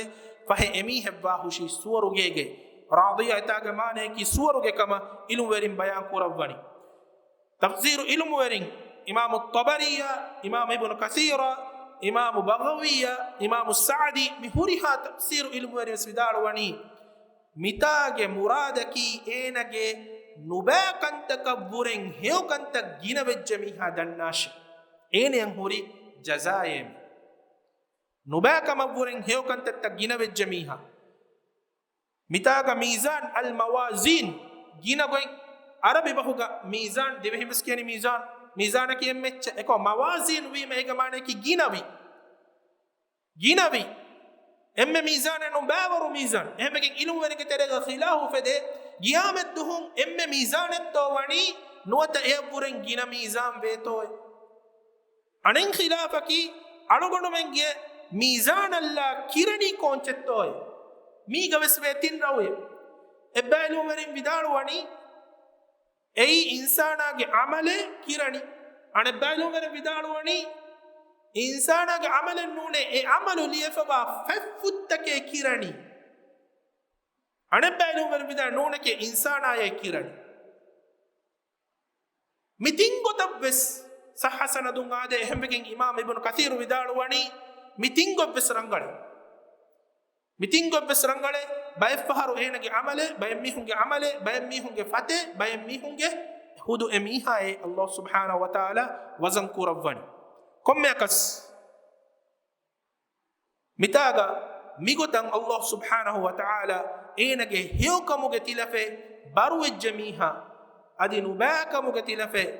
ފަހެ އެމީހެއްވާހުށީ ސުވަރުގޭގެ. ރާޟިޔާ އެތާގެ މާނަޔަކީ ސުވަރުގެ ކަމަށް ޢިލްމުވެރިން ބަޔާން ކުރައްވަނީ. ތަފްސީރު ޢިލްމުވެރިން އިމާމު ޠަބަރީއާ، އިމާމު އިބްނު ކަޘީރާ، އިމާމު ބަޣަވީއާ، އިމާމު ސަޢުދީ، މި ހުރިހާ ތަފްސީރު ޢިލްމުވެރިން ވެސް ވިދާޅުވަނީ، މިތާގެ މުރާދަކީ އޭނަގެ ނުބައި ކަންތަކަށްވުރެން ހެޔޮ ކަންތައް ގިނަވެއްޖެ މީހާ ދަންނާށޭ. އޭނަޔަށް ހުރި ޖަޒާއޭ މި. ނުބައި ކަމަށްވުރެން ހެޔޮ ކަންތައްތައް ގިނަވެއްޖެ މީހާ. މިތާގަ މީޒާން، އަލް މަވާޒީން، ގިނަ ގޮތް. އަރަބި ބަހުގަ މީޒާން، ދިވެހިން ވެސް ކިޔަނީ މީޒާން. މީޒާނަކީ އެންމެ އެއްޗެއް. އެކަމަ މަވާޒީން ވީމަ އޭގެ މާނަޔަކީ ގިނަވި. ގިނަވި. އެންމެ މީޒާނެއް ނޫން، ބައިވަރު މީޒާން. އެހެންވެގެން ޢިލްމުވެރިންގެ ތެރޭގަ ޚިލާފު އުފެދޭ، ގިޔާމަތްދުހުން އެންމެ މީޒާނެއްތޯ ވަނީ، ނުވަތަ އެޔަށްވުރެން ގިނަ މީޒާން ވޭތޯއޭ؟ އަނެއް ޚިލާފަކީ، އަޅުގަނޑުމެންގެ މީޒާނަށްލާ ކިރަނީ ކޯންޗެއްތޯއޭ؟ މީގަ ވެސް ވޭ ތިން ރައުޔެއް. އެއްބައި ޢިލްމުވެރިން ވިދާޅުވަނީ، އެއީ އިންސާނާގެ ޢަމަލޭ ކިރަނީ. އަނެއްބައި ޢިލްމުވެރިން ވިދާޅުވަނީ، އިންސާނާގެ ޢަމަލެއް ނޫނޭ، އެ ޢަމަލު ލިޔެފަވާ ފަތްފުށްތަކޭ ކިރަނީ. އަނެއްބައި ޢިލްމުވެރިން ވިދާޅުވަނީ، ނޫނެކޭ، އިންސާނާއޭ ކިރަނީ. މި ތިން ގޮތަށް ވެސް ޞައްޙަ ސަނަދުން އާދޭ. އެހެންވެގެން އިމާމް އިބްނު ކަޘީރު ވިދާޅުވަނީ، މި ތިން ގޮތް ވެސް ރަނގަޅޭ. މި ތިން ގޮތް ވެސް ރަނގަޅޭ. ބައެއްފަހަރު އޭނަގެ ޢަމަލޭ، ބައެއް މީހުންގެ ޢަމަލޭ، ބައެއް މީހުންގެ ފަތޭ، ބައެއް މީހުންގެ ޚުދު އެ މީހާއޭ ﷲ ސުބްޙާނަހޫ ވަތަޢާލާ ވަޒަން ކުރައްވަނީ. ކޮންމެއަކަސް މިތާގަ މިގޮތަށް ﷲ ސުބްޙާނަހޫ ވަތަޢާލާ އޭނަގެ ހެޔޮކަމުގެ ތިލަފެއް ބަރުވެއްޖެ މީހާ، އަދި ނުބައިކަމުގެ ތިލަފެއް،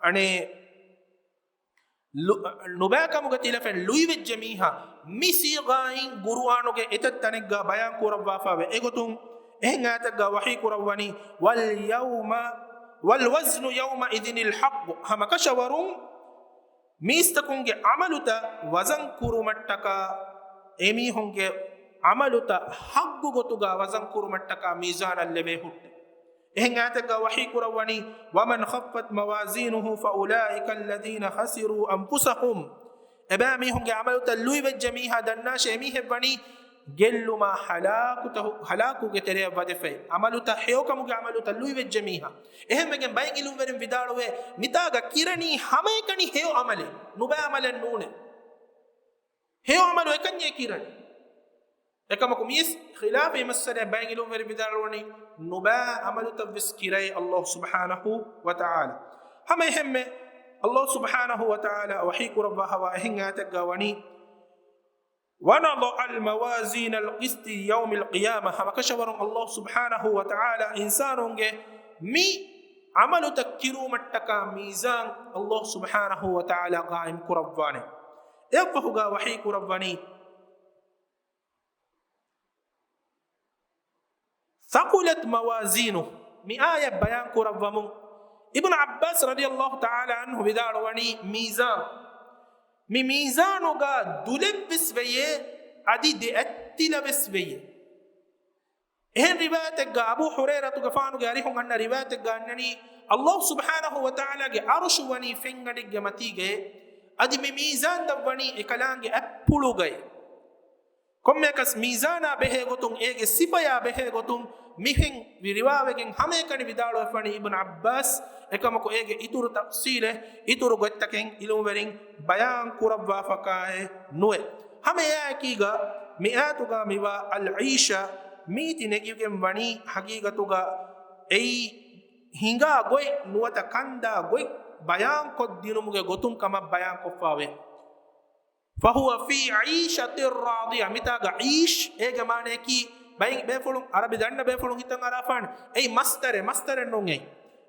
އަނެއް، ލު-، ނުބައިކަމުގެ ތިލަފެއް ލުއިވެއްޖެ މީހާ، މި ޞީޣާއިން ޤުރުއާނުގެ އެތައް ތަނެއްގަ ބަޔާން ކުރައްވާފަވޭ. އެގޮތުން އެހެން އާޔަތެއްގަ ވަޙީ ކުރައްވަނީ، وَالْيَوْمَ، وَالْوَزْنُ يَوْمَئِذٍ الْحَقُّ. ހަމަކަށަވަރުން މީސްތަކުންގެ ޢަމަލުތައް ވަޒަން ކުރުމަށްޓަކާ، އެމީހުންގެ ޢަމަލުތައް ޙައްޤު ގޮތުގަ ވަޒަން ކުރުމަށްޓަކާ މީޒާނަށް ލެވޭ ހުއްޓެއް. އެހެން އާޔަތެއްގަ ވަޙީ ކުރައްވަނީ، وَمَنْ خَفَّتْ مَوَازِينُهُ فَأُولَٰئِكَ الَّذِينَ خَسِرُوا أَنفُسَهُمْ. އެބައިމީހުންގެ ޢަމަލުތައް ލުއިވެއްޖެ މީހާ ދަންނާށޭ، އެމީހެއްވަނީ ގެއްލުމާ ހަލާކުތަ-، ހަލާކުގެ ތެރެއަށް ވަދެފައި، ޢަމަލުތައް، ހެޔޮކަމުގެ ޢަމަލުތައް ލުއިވެއްޖެ މީހާ. އެހެންވެގެން ބައެއް ޢިލްމުވެރިން ވިދާޅުވޭ، މިތާގަ ކިރަނީ ހަމައެކަނި ހެޔޮ ޢަމަލެއް، ނުބައި ޢަމަލެއް ނޫނޭ. ހެޔޮ ޢަމަލު އެކަންޏޭ ކިރަނީ. އެކަމަކު މިޔަސް ޚިލާފީ މައްސަލައެއް ބައެއް ޢިލްމުވެރިން ވިދާޅުވަނީ، ނުބައި ޢަމަލުތައް ވެސް ކިރައޭ ﷲ ސުބްޙާނަހޫ ވަތަޢާލާ. ހަމަ އެހެންމެ، ﷲ ސުބްޙާނަހޫ ވަތަޢާލާ ވަޙީ ކުރައްވާ ހަވާ އެހެން އާޔަތެއްގަ ވަނީ، وَنَضَعُ الْمَوَازِينَ الْقِسْطَ لِيَوْمِ الْقِيَامَةِ. ހަމަކަށަވަރުން ﷲ ސުބްޙާނަހޫ ވަތަޢާލާ އިންސާނުންގެ މި ޢަމަލުތައް ކިރުވުމަށްޓަކާ މީޒާން ﷲ ސުބްޙާނަހޫ ވަތަޢާލާ ޤާއިމް ކުރައްވާނެ. އެއަށްފަހުގަ ވަޙީ ކުރައްވަނީ، ثَقُلَتْ مَوَازِينُهُ. މި އާޔަތް ބަޔާން ކުރައްވަމުން، އިބްނު ޢައްބާސް ރަޟިޔަﷲ ތަޢާލާ ޢަންހު ވިދާޅުވަނީ، މީޒާން، މި މީޒާނުގަ ދުލެއްވެސް ވެޔޭ، އަދި ދެ އަތްތިލަވެސް ވެޔޭ. އެހެން ރިވާޔަތެއްގަ އަބޫ ހުރައިރަތުގެފާނުގެ އަރިހުން އަންނަ ރިވާޔަތެއްގަ އަންނަނީ، އައްލާހު ސުބްޙާނަހު ވަތަޢާލާގެ ޢަރުޝު ވަނީ ފެންގަނޑެއްގެ މަތީގައޭ. އަދި މި މީޒާން ދަށްވަނީ އެކަލާނގެ އަތްޕުޅުގައި. ކޮންމެއަކަސް މީޒާނާ ބެހޭ ގޮތުން، އޭގެ ސިފަޔާ ބެހޭ ގޮތުން މިހެން ރިވާވެގެން ހަމައެކަނި ވިދާޅުވެފަނީ އިބްނު ޢައްބާސް، އެކަމަކު އޭގެ އިތުރު ތަފްޞީލެއް އިތުރު ގޮތްތަކެއް ޢިލްމުވެރިން ބަޔާން ކުރައްވާފަކާއެއް ނުވޭ. ހަމަ އެއާއެކީގަ މި އާޔަތުގަ މިވާ އަލް ޢީޝާ މީތި ނެގިގެން ވަނީ ހަގީގަތުގަ އެއީ ހިނގާ ގޮތް ނުވަތަ ކަންދާ ގޮތް ބަޔާންކޮށްދިނުމުގެ ގޮތުން ކަމަށް ބަޔާންކޮށްފައިވޭ. فهو في عيشة راضية. މިތާގަ ޢީޝް އޭގެ މާނަޔަކީ ބައި ބޭފުޅުން، ޢަރަބި ދަންނަ ބޭފުޅުން ހިތަށް އަރާފާނެ. އެއީ މަޞްދަރެއް، މަޞްދަރެއް ނޫން އެއީ.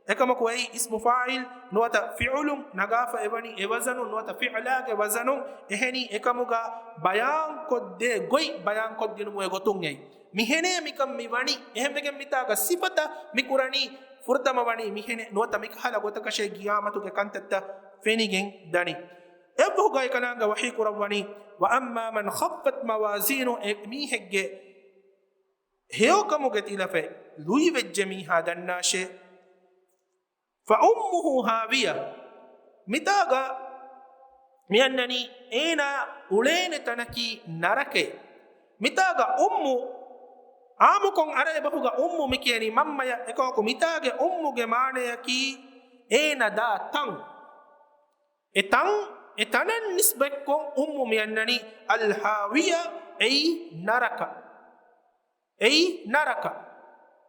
އެކަމަކު އެއީ އިސްމު ފާޢިލް ނުވަތަ ފިޢުލުން ނަގާފަ އެވަނީ އެ ވަޒަނުން ނުވަތަ ފިޢުލާގެ ވަޒަނުން. އެހެނީ އެކަމުގަ ބަޔާންކޮށްދޭ ގޮތް ބަޔާންކޮށްދިނުމުގެ ގޮތުން އެއީ. މިހެނޭ މިކަން މި ވަނީ. އެހެންވެގެން މިތާގަ ސިފަތައް މި ކުރަނީ ފުރަތަމަ ވަނީ މިހެނޭ ނުވަތަ މިކަހަލަ ގޮތަކަށޭ ގިޔާމަތުގެ ކަންތައްތައް ފެނިގެން ދަނީ. އެއަށްފަހުގައި ކަލާނގެ ވަޙީ ކުރައްވަނީ، وأما من خفت موازينه، އެ މީހެއްގެ ހެޔޮކަމުގެ ތިލަފަތް ލުއިވެއްޖެ މީހާ ދަންނާށޭ، فأمه هاوية. މިތާގަ މިއަންނަނީ އޭނާ އުޅޭނެ ތަނަކީ ނަރަކައެއް. މިތާގަ އުއްމު އާއްމުކޮށް އަރަ އެބަހުގަ އުއްމު މިކިޔަނީ މަންމަޔަށް. އެކަމަކު މިތާގެ އުއްމުގެ މާނަޔަކީ އޭނަ ދާ ތަން. އެ ތަން، އެ ތަނަށް ނިސްބަތްކޮށް އުއްމު މިއަންނަނީ އަލް ހާވިޔަ، އެއީ ނަރަކަ. އެއީ ނަރަކަ.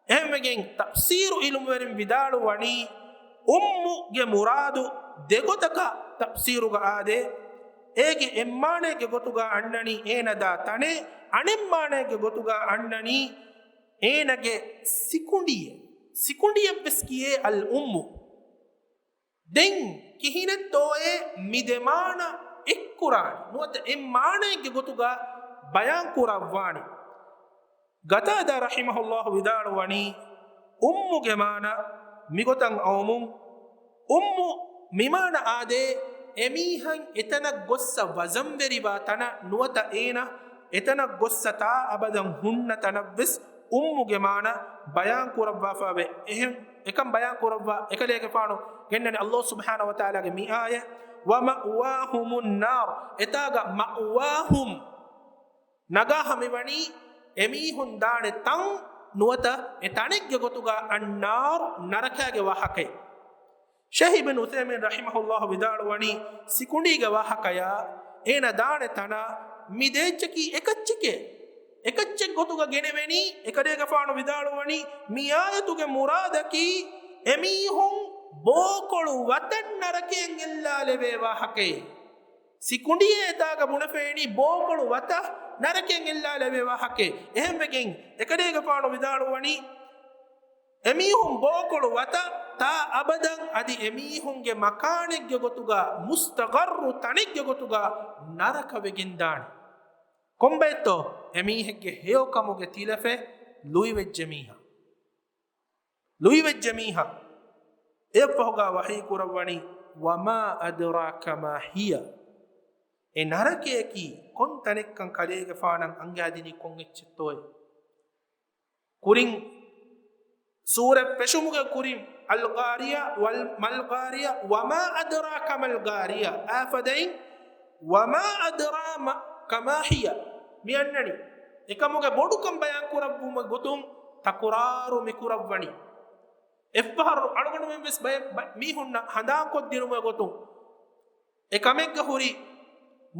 އެހެންވެގެން ތަފްސީރު ޢިލްމުވެރިން ވިދާޅުވަނީ، އުއްމުގެ މުރާދު ދެގޮތަކަށް ތަފްސީރުގަ އާދޭ. އޭގެ އެއްމާނައެއްގެ ގޮތުގަ އަންނަނީ އޭނަ ދާ ތަނެއް، އަނެއްމާނައެއްގެ ގޮތުގަ އަންނަނީ އޭނަގެ ސިކުނޑިއެއް. ސިކުނޑިއަށްވެސް ކިޔޭ އަލް އުއްމު. ދެން ކިހިނެއްތޯއޭ މި ދެ މާނަ އެއްކުރާނީ؟ ނުވަތަ އެއް މާނައެއްގެ ގޮތުގަ ބަޔާން ކުރައްވާނީ؟ ގަތާދާ ރަޙިމަހުﷲ ވިދާޅުވަނީ، އުއްމުގެ މާނަ މިގޮތަށް އައުމުން، އުއްމު މިމާނަ އާދޭ، އެމީހަށް އެތަނަށް ގޮއްސަ ވަޒަންވެރިވާ ތަނަށް ނުވަތަ އޭނަ އެތަނަށް ގޮއްސަ ތާ އަބަދަން ހުންނަ ތަނަށްވެސް އުއްމުގެ މާނަ ބަޔާން ކުރައްވާފައިވޭ. އެހެން އެކަން ބަޔާން ކުރައްވާ އެކަލޭގެފާނު ގެންނަނީ ﷲ ސުބްޙާނަހު ވަތަޢާލާގެ މި އާޔަތް، وَمَأْوَاهُمُ النَّارُ. އެތާގަ މައުވާހުމް ނަގާ ހަމިވަނީ އެމީހުން ދާނެ ތަން ނުވަތަ އެ ތަނެއްގެ ގޮތުގަ އައްނާރު ނަރަކާގެ ވާހަކައެއް. ޝައިޚް އިބްނު ޢުޘައިމީން ރަޙިމަހުﷲ ވިދާޅުވަނީ، ސިކުނޑީގެ ވާހަކަޔާ އޭނަ ދާނެ ތަނާ މި ދޭއްޗަކީ އެކައްޗެކޭ. އެކައްޗެއް ގޮތުގަ ގެނެވެނީ، އެކަލޭގެފާނު ވިދާޅުވަނީ، މި އާޔަތުގެ މުރާދަކީ އެމީހުން ބޯކޮޅު ވަތަށް ނަރަކަޔަށް އެއްލާލެވޭ ވާހަކައެއް. ސިކުނޑިއޭ އެތާގަ ބުނެފައިނީ ބޯކޮޅު ވަތަށް ނަރަކަޔަށް އެއްލާލެވޭ ވާހަކައެއް. އެހެންވެގެން އެކަލޭގެފާނު ވިދާޅުވަނީ، އެމީހުން ބޯކޮޅު ވަތަށް ތާ އަބަދަން އަދި އެމީހުންގެ މަކާނެއްގެ ގޮތުގަ މުސްތަގައްރު ތަނެއްގެ ގޮތުގަ ނަރަކަވެގެންދާނެ. ކޮންބައެއްތޯ؟ އެމީހެއްގެ ހެޔޮކަމުގެ ތިލަފެއް ލުއިވެއްޖެ މީހާ. ލުއިވެއްޖެ މީހާ. އެއަށްފަހުގަ ވަޙީ ކުރައްވަނީ، وَمَا أَدْرَاكَ مَا هِيَهْ. އެ ނަރަކަޔަކީ ކޮން ތަނެއްކަން ކަލޭގެފާނަށް އަންގާދިނީ ކޮން އެއްޗެއްތޯއޭ؟ ކުރިން ސޫރަތް ފެށުމުގެ ކުރިން، الْقَارِعَةُ وَمَا، الْقَارِعَةُ وَمَا أَدْرَاكَ مَا الْقَارِعَةُ. އާފަދައިން، وَمَا أَدْرَاكَ مَا هِيَهْ. މި އަންނަނީ އެކަމުގެ ބޮޑުކަން ބަޔާން ކުރައްވުމުގެ ގޮތުން ތަކުރާރު މި ކުރައްވަނީ. އެއްފަހަރު އަޅުގަނޑުމެން ވެސް ބައެއް، ބަ-، މީހުންނަށް ހަނދާންކޮށްދިނުމުގެ ގޮތުން، އެ ކަމެއްގަ ހުރި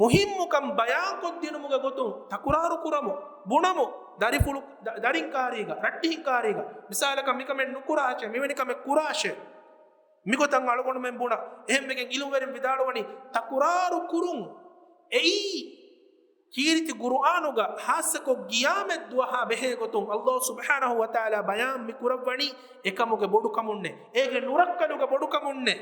މުހިއްމުކަން ބަޔާންކޮށްދިނުމުގެ ގޮތުން ތަކުރާރު ކުރަމު، ބުނަމު، ދަރިފުޅު، ދަ-، ދަރިން ކާރީގަ، ރައްޓެހިން ކާރީގަ، މިސާލަކަށް މިކަމެއް ނުކުރާށޭ، މިވެނި ކަމެއް ކުރާށޭ. މިގޮތަށް އަޅުގަނޑުމެން ބުނާ. އެހެންވެގެން ޢިލްމުވެރިން ވިދާޅުވަނީ، ތަކުރާރު ކުރުން އެއީ ކީރިތި ޤުރުއާނުގަ ޚާއްޞަކޮށް ޤިޔާމަތް ދުވަހާ ބެހޭ ގޮތުން ﷲ ސުބްޙާނަހު ވަތަޢާލާ ބަޔާން މި ކުރައްވަނީ އެކަމުގެ ބޮޑުކަމުންނޭ، އޭގެ ނުރައްކަލުގެ ބޮޑުކަމުންނޭ.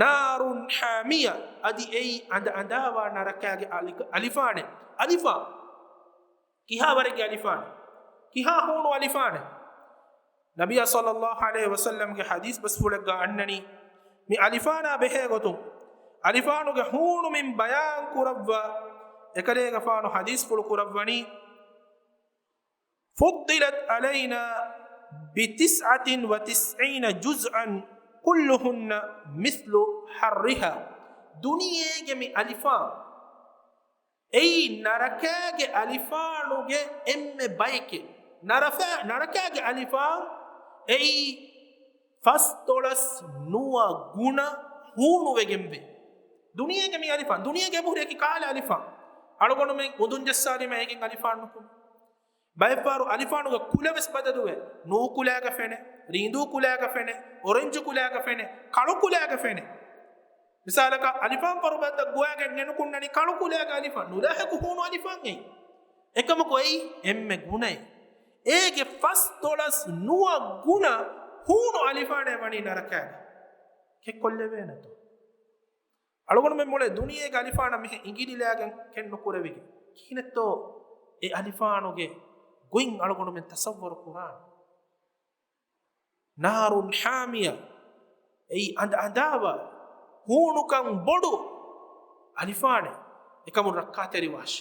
نَارٌ حَامِيَةٌ، އަދި އެއީ އަނދަ އަނދާވާ ނަރަކާގެ އަލި-، އަލިފާނެއް. އަލިފާން. ކިހާ ވަރެއްގެ އަލިފާނެއް؟ ކިހާ ހޫނު އަލިފާނެއް؟ ނަބިއްޔާ ޞައްލައްލާހު ޢަލައިހި ވަސައްލަމްގެ ޙަދީޘް ބަސްފުޅެއްގަ އަންނަނީ، މި އަލިފާނާ ބެހޭ ގޮތުން، އަލިފާނުގެ ހޫނު މިން ބަޔާން ކުރައްވާ، އެކަލޭގެފާނު ޙަދީޘްފުޅު ކުރައްވަނީ، فضلت علينا بتسعة وتسعين جزءا كلهن مثل حرها. ދުނިޔޭގެ މި އަލިފާން، އެއީ ނަރަކާގެ އަލިފާނުގެ އެންމެ ބައެކޭ. ނަރަފާ-، ނަރަކާގެ އަލިފާން އެއީ ފަސްދޮޅަސް ނުވަ ގުނަ ހޫނުވެގެންވޭ. ދުނިޔޭގެ މި އަލިފާން، ދުނިޔޭގެ އެބަހުރި އެކި ކާލަ އަލިފާން. އަޅުގަނޑުމެން އުދުން ޖައްސާލީމަ އޭގެން އަލިފާން ނުކުމެ. ބައެއްފަހަރު އަލިފާނުގެ ކުލަވެސް ބަދަލުވޭ. ނޫ ކުލައިގަ ފެނޭ، ރީނދޫ ކުލައިގަ ފެނޭ، އޮރެންޖު ކުލައިގަ ފެނޭ، ކަޅު ކުލައިގަ ފެނޭ. މިސާލަކަށް، އަލިފާން ފަރުބަދަ ގޮވައިގެން ގެނުކުންނަނީ ކަޅު ކުލައިގެ އަލިފާން، ނުލާހިކު ހޫނު އަލިފާން އެއީ. އެކަމަކު އެއީ އެންމެ ގުނައެއް. އޭގެ ފަސްދޮޅަސް ނުވަ ގުނަ ހޫނު އަލިފާނޭ ވަނީ ނަރަކައިގަ. ކެތްކޮށްލެވޭނެތޯ؟ އަޅުގަނޑުމެން މޮޅޭ ދުނިޔޭގެ އަލިފާނަށް މިހެން އިނގިލިލާގެން ކެތް ނުކުރެވިގެން. ކިހިނެއްތޯ އެ އަލިފާނުގެ ގޮތް އަޅުގަނޑުމެން ތަސައްވަރު ކުރާނެ؟ نار حامية، އެއީ އަނދަ އަނދާވާ ހޫނުކަން ބޮޑު އަލިފާނެއް. އެކަމުން ރައްކާތެރިވާށި.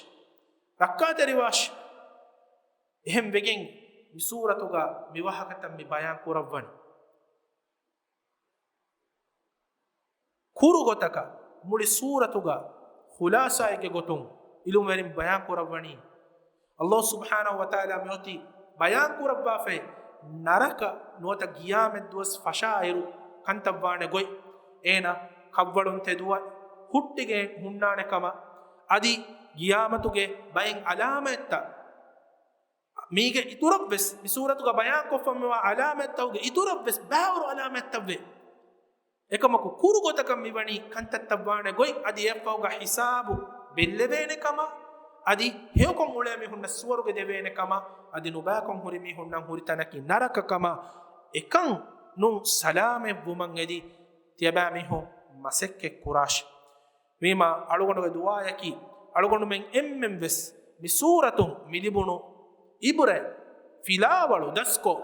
ރައްކާތެރިވާށި. އެހެން ވެގެން މި ސޫރަތުގަ މި ވާހަކަތައް މި ބަޔާން ކުރައްވަނީ. ކުރު ގޮތަކަށް މުޅި ސޫރަތުގަ ޚުލާޞާއެއްގެ ގޮތުން އިލްމުވެރިން ބަޔާން ކުރައްވަނީ، ﷲ ސުބްޙާނަހޫ ވަތަޢާލާ މިއޮތީ ބަޔާން ކުރައްވާފައި، ނަރަކަ ނުވަތަ ގިޔާމަތް ދުވަސް ފަށާއިރު ކަންތައްވާނެ ގޮތް، އޭނަ ކަށްވަޅުން ތެދުވާ ހުއްޓިގެން ހުންނާނެ ކަމަށް، އަދި ގިޔާމަތުގެ ބައެއް އަލާމަތްތައް މީގެ އިތުރަށްވެސް، މި ސޫރަތުގަ ބަޔާންކޮށްފައިވާ އަލާމަތްތަކުގެ އިތުރަށްވެސް ބައިވަރު އަލާމަތްތައްވޭ. އެކަމަކު ކުރު ގޮތަކަށް މިވަނީ ކަންތައްތައްވާނެ ގޮތް، އަދި އެއަށްފަހުގަ ހިސާބު ބެއްލެވޭނެ ކަމަށް، އަދި ހެޔޮކޮށް އުޅޭ މީހުންނަށް ސުވަރުގެ ދެވޭނެ ކަމަށް، އަދި ނުބައިކޮށް ހުރި މީހުންނަށް ހުރި ތަނަކީ ނަރަކަ ކަމަށް. އެކަން ނޫން، ސަލާމަތްވުމަށް އެދި ތިޔަބައިމީހުން މަސައްކަތް ކުރާށި. ވީމާ، އަޅުގަނޑުގެ ދުޢާއަކީ، އަޅުގަނޑުމެން އެންމެން ވެސް މި ސޫރަތުން މި ލިބުނު ޢިބްރަތް ފިލާވަޅު ދަސްކޮށް،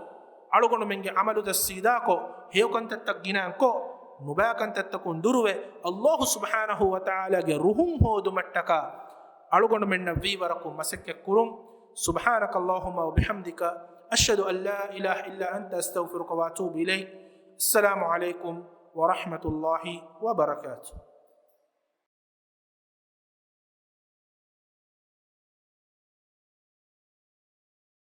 އަޅުގަނޑުމެންގެ ޢަމަލުތައް ސީދާކޮށް، ހެޔޮކަންތައްތައް ގިނައިން ކޮށް، ނުބައިކަންތައްތަކުން ދުރުވެ، ﷲ ސުބްޙާނަހޫ ވަތަޢާލާގެ ރުހުން ހޯދުމަށްޓަކާ އަޅުގަނޑުމެންނަށް ވީވަރަކު މަސައްކަތް ކުރުން. سبحانك اللهم وبحمدك، أشهد أن لا إله إلا أنت، أستغفرك وأتوب إليك. السلام عليكم ورحمة الله وبركاته.